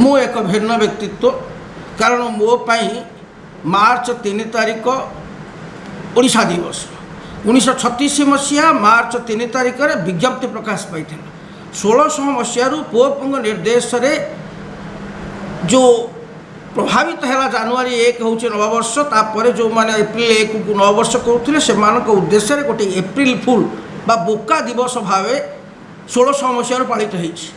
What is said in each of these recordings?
ମୁଁ ଏକ ଭିନ୍ନ ବ୍ୟକ୍ତିତ୍ୱ, କାରଣ ମୋ ପାଇଁ ମାର୍ଚ୍ଚ 3 ତାରିଖ ଓଡ଼ିଶା ଦିବସ। 1936 ମସିହା ମାର୍ଚ୍ଚ 3 ତାରିଖରେ ବିଜ୍ଞପ୍ତି ପ୍ରକାଶ ପାଇଥିଲା। 1600 ମସିହାରୁ ପୋପଙ୍କ ନିର୍ଦ୍ଦେଶରେ ଯେଉଁ ପ୍ରଭାବିତ ହେଲା, ଜାନୁଆରୀ 1 ହେଉଛି ନବବର୍ଷ, ତାପରେ ଯେଉଁମାନେ ଏପ୍ରିଲ 1କୁ ନବବର୍ଷ କରୁଥିଲେ, ସେମାନଙ୍କ ଉଦ୍ଦେଶ୍ୟରେ ଗୋଟିଏ ଏପ୍ରିଲ ଫୁଲ୍ ବା ବୋକା ଦିବସ ଭାବେ 1600 ମସିହାରୁ ପାଳିତ ହେଇଛି।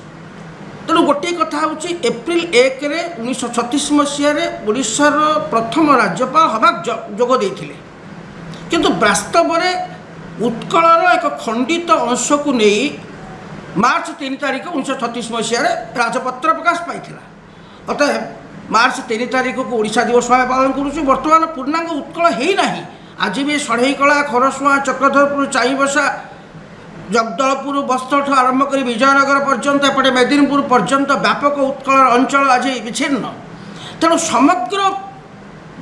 ତେଣୁ ଗୋଟିଏ କଥା ହେଉଛି, ଏପ୍ରିଲ 1ରେ 1936 ମସିହାରେ ଓଡ଼ିଶାର ପ୍ରଥମ ରାଜ୍ୟପାଳ ହେବା ଯୋଗ ଦେଇଥିଲେ, କିନ୍ତୁ ବାସ୍ତବରେ ଉତ୍କଳର ଏକ ଖଣ୍ଡିତ ଅଂଶକୁ ନେଇ ମାର୍ଚ୍ଚ 3 ତାରିଖ 1936 ମସିହାରେ ରାଜପତ୍ର ପ୍ରକାଶ ପାଇଥିଲା। ଅତଏବ ମାର୍ଚ୍ଚ 3 ତାରିଖକୁ ଓଡ଼ିଶା ଦିବସ ଭାବେ ପାଳନ କରୁଛୁ। ବର୍ତ୍ତମାନ ପୂର୍ଣ୍ଣାଙ୍ଗ ଉତ୍କଳ ହେଇନାହିଁ। ଆଜି ବି ଷଢ଼େଇକଳା, ଖରସୁଆଁ, ଚକ୍ରଧରପୁର, ଚାଇବସା, ଜଗଦଳପୁର, ବସ୍ତରଠୁ ଆରମ୍ଭ କରି ବିଜୟନଗର ପର୍ଯ୍ୟନ୍ତ, ଏପଟେ ମେଦିନୀପୁର ପର୍ଯ୍ୟନ୍ତ ବ୍ୟାପକ ଉତ୍କଳର ଅଞ୍ଚଳ ଆଜି ବିଚ୍ଛିନ୍ନ। ତେଣୁ ସମଗ୍ର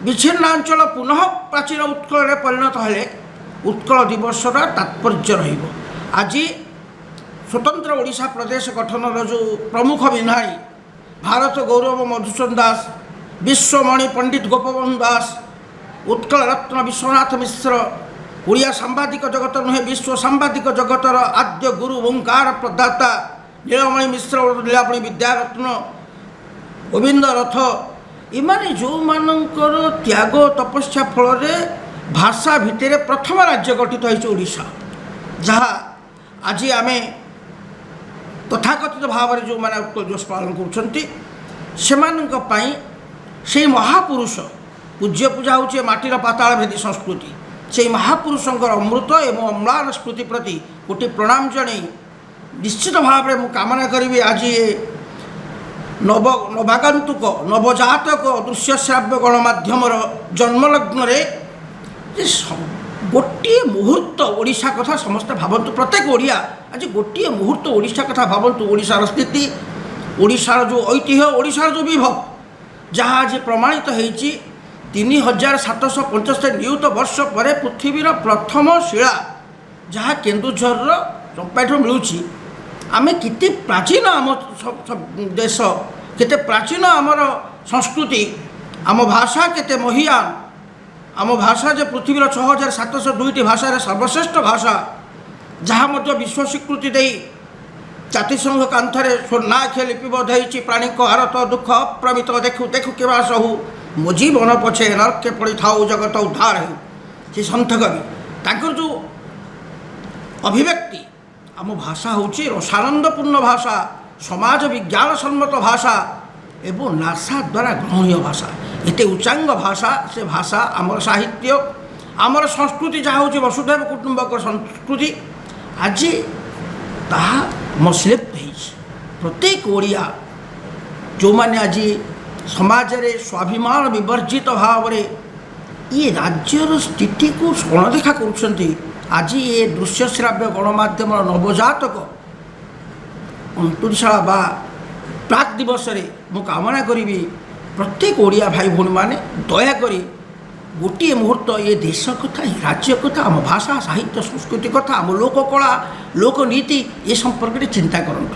ବିଚ୍ଛିନ୍ନାଞ୍ଚଳ ପୁନଃ ପ୍ରାଚୀନ ଉତ୍କଳରେ ପରିଣତ ହେଲେ ଉତ୍କଳ ଦିବସର ତାତ୍ପର୍ଯ୍ୟ ରହିବ। ଆଜି ସ୍ୱତନ୍ତ୍ର ଓଡ଼ିଶା ପ୍ରଦେଶ ଗଠନର ଯେଉଁ ପ୍ରମୁଖ ବିଧାୟୀ, ଭାରତ ଗୌରବ ମଧୁସୂଦନ ଦାସ, ବିଶ୍ୱମଣି ପଣ୍ଡିତ ଗୋପବନ୍ଧୁ ଦାସ, ଉତ୍କଳ ରତ୍ନ ବିଶ୍ୱନାଥ ମିଶ୍ର, ଓଡ଼ିଆ ସାମ୍ବାଦିକ ଜଗତ ନୁହେଁ, ବିଶ୍ୱ ସାମ୍ବାଦିକ ଜଗତର ଆଦ୍ୟ ଗୁରୁ, ଓଙ୍କାର ପ୍ରଦାତା ନୀଳମଣି ମିଶ୍ର, ନୀଳାମଣି ବିଦ୍ୟାରତ୍ନ ଗୋବିନ୍ଦ ରଥ, ଏମାନେ ଯେଉଁମାନଙ୍କର ତ୍ୟାଗ ତପସ୍ୟା ଫଳରେ ଭାଷା ଭିତରେ ପ୍ରଥମ ରାଜ୍ୟ ଗଠିତ ହୋଇଛି ଓଡ଼ିଶା, ଯାହା ଆଜି ଆମେ ତଥାକଥିତ ଭାବରେ ଯେଉଁମାନେ ଉତ୍କଳ ଦିବସ ପାଳନ କରୁଛନ୍ତି, ସେମାନଙ୍କ ପାଇଁ ସେଇ ମହାପୁରୁଷ ପୂଜ୍ୟ ପୂଜା ହେଉଛି ମାଟିର ପାତାଳ ଭେଦି ସଂସ୍କୃତି। ସେଇ ମହାପୁରୁଷଙ୍କର ଅମୃତ ଏବଂ ଅମ୍ଳାନ ସ୍ମୃତି ପ୍ରତି ଗୋଟିଏ ପ୍ରଣାମ ଜଣେଇ ନିଶ୍ଚିତ ଭାବରେ ମୁଁ କାମନା କରିବି, ଆଜି ଏ ନବାଗନ୍ତୁକ ନବଜାତକ ଦୃଶ୍ୟ ଶ୍ରାବ୍ୟ ଗଣମାଧ୍ୟମର ଜନ୍ମଲଗ୍ନରେ ଯେ ଗୋଟିଏ ମୁହୂର୍ତ୍ତ ଓଡ଼ିଶା କଥା ସମସ୍ତେ ଭାବନ୍ତୁ। ପ୍ରତ୍ୟେକ ଓଡ଼ିଆ ଆଜି ଗୋଟିଏ ମୁହୂର୍ତ୍ତ ଓଡ଼ିଶା କଥା ଭାବନ୍ତୁ। ଓଡ଼ିଶାର ସ୍ଥିତି, ଓଡ଼ିଶାର ଯେଉଁ ଐତିହ୍ୟ, ଓଡ଼ିଶାର ଯେଉଁ ବିଭବ, ଯାହା ଆଜି ପ୍ରମାଣିତ ହେଇଛି, 3775 ନିୟୁତ ବର୍ଷ ପରେ ପୃଥିବୀର ପ୍ରଥମ ଶିଳା ଯାହା କେନ୍ଦୁଝରର ଚମ୍ପାଇଠାରୁ ମିଳୁଛି। ଆମେ କେତେ ପ୍ରାଚୀନ, ଆମ ଦେଶ କେତେ ପ୍ରାଚୀନ, ଆମର ସଂସ୍କୃତି, ଆମ ଭାଷା କେତେ ମହିୟାନ, ଆମ ଭାଷା ଯେ ପୃଥିବୀର 6702ଟି ଭାଷାରେ ସର୍ବଶ୍ରେଷ୍ଠ ଭାଷା, ଯାହା ମଧ୍ୟ ବିଶ୍ୱ ସ୍ୱୀକୃତି ଦେଇ ଜାତିସଂଘ କାନ୍ଥରେ ସ୍ୱର୍ଣ୍ଣାକ୍ଷେ ଲିପିବଦ୍ଧ ହେଇଛି। ପ୍ରାଣୀଙ୍କ ଆରତ ଦୁଃଖ ଅପ୍ରମିତ ଦେଖୁ ଦେଖୁ କିବା ସହୁ, ମୋ ଜୀବନ ପଛେ ନର୍କେ ପଡ଼ିଥାଉ, ଜଗତ ଉଦ୍ଧାର ହେଉ। ସେ ସନ୍ଥ କବି, ତାଙ୍କର ଯେଉଁ ଅଭିବ୍ୟକ୍ତି, ଆମ ଭାଷା ହେଉଛି ରସାନନ୍ଦପୂର୍ଣ୍ଣ ଭାଷା, ସମାଜ ବିଜ୍ଞାନ ସମ୍ମତ ଭାଷା ଏବଂ ନାସା ଦ୍ୱାରା ଗ୍ରହଣୀୟ ଭାଷା। ଏତେ ଉଚ୍ଚାଙ୍ଗ ଭାଷା, ସେ ଭାଷା ଆମର ସାହିତ୍ୟ, ଆମର ସଂସ୍କୃତି, ଯାହା ହେଉଛି ବସୁଧୈବ କୁଟୁମ୍ବକ ସଂସ୍କୃତି, ଆଜି ତାହା ମସଲିପ୍ତ ହେଇଛି। ପ୍ରତ୍ୟେକ ଓଡ଼ିଆ ଯେଉଁମାନେ ଆଜି ସମାଜରେ ସ୍ୱାଭିମାନ ବିବର୍ଜିତ ଭାବରେ ଇଏ ରାଜ୍ୟର ସ୍ଥିତିକୁ ଅଣଦେଖା କରୁଛନ୍ତି, ଆଜି ଏ ଦୃଶ୍ୟ ଶ୍ରାବ୍ୟ ଗଣମାଧ୍ୟମର ନବଜାତକ ଅନ୍ତୁରିଶାଳା ବା ପ୍ରାକ୍ ଦିବସରେ ମୁଁ କାମନା କରିବି, ପ୍ରତ୍ୟେକ ଓଡ଼ିଆ ଭାଇ ଭଉଣୀମାନେ ଦୟାକରି ଗୋଟିଏ ମୁହୂର୍ତ୍ତ ଏ ଦେଶ କଥା, ଏ ରାଜ୍ୟ କଥା, ଆମ ଭାଷା, ସାହିତ୍ୟ, ସଂସ୍କୃତି କଥା, ଆମ ଲୋକକଳା, ଲୋକନୀତି ଏ ସମ୍ପର୍କରେ ଚିନ୍ତା କରନ୍ତୁ।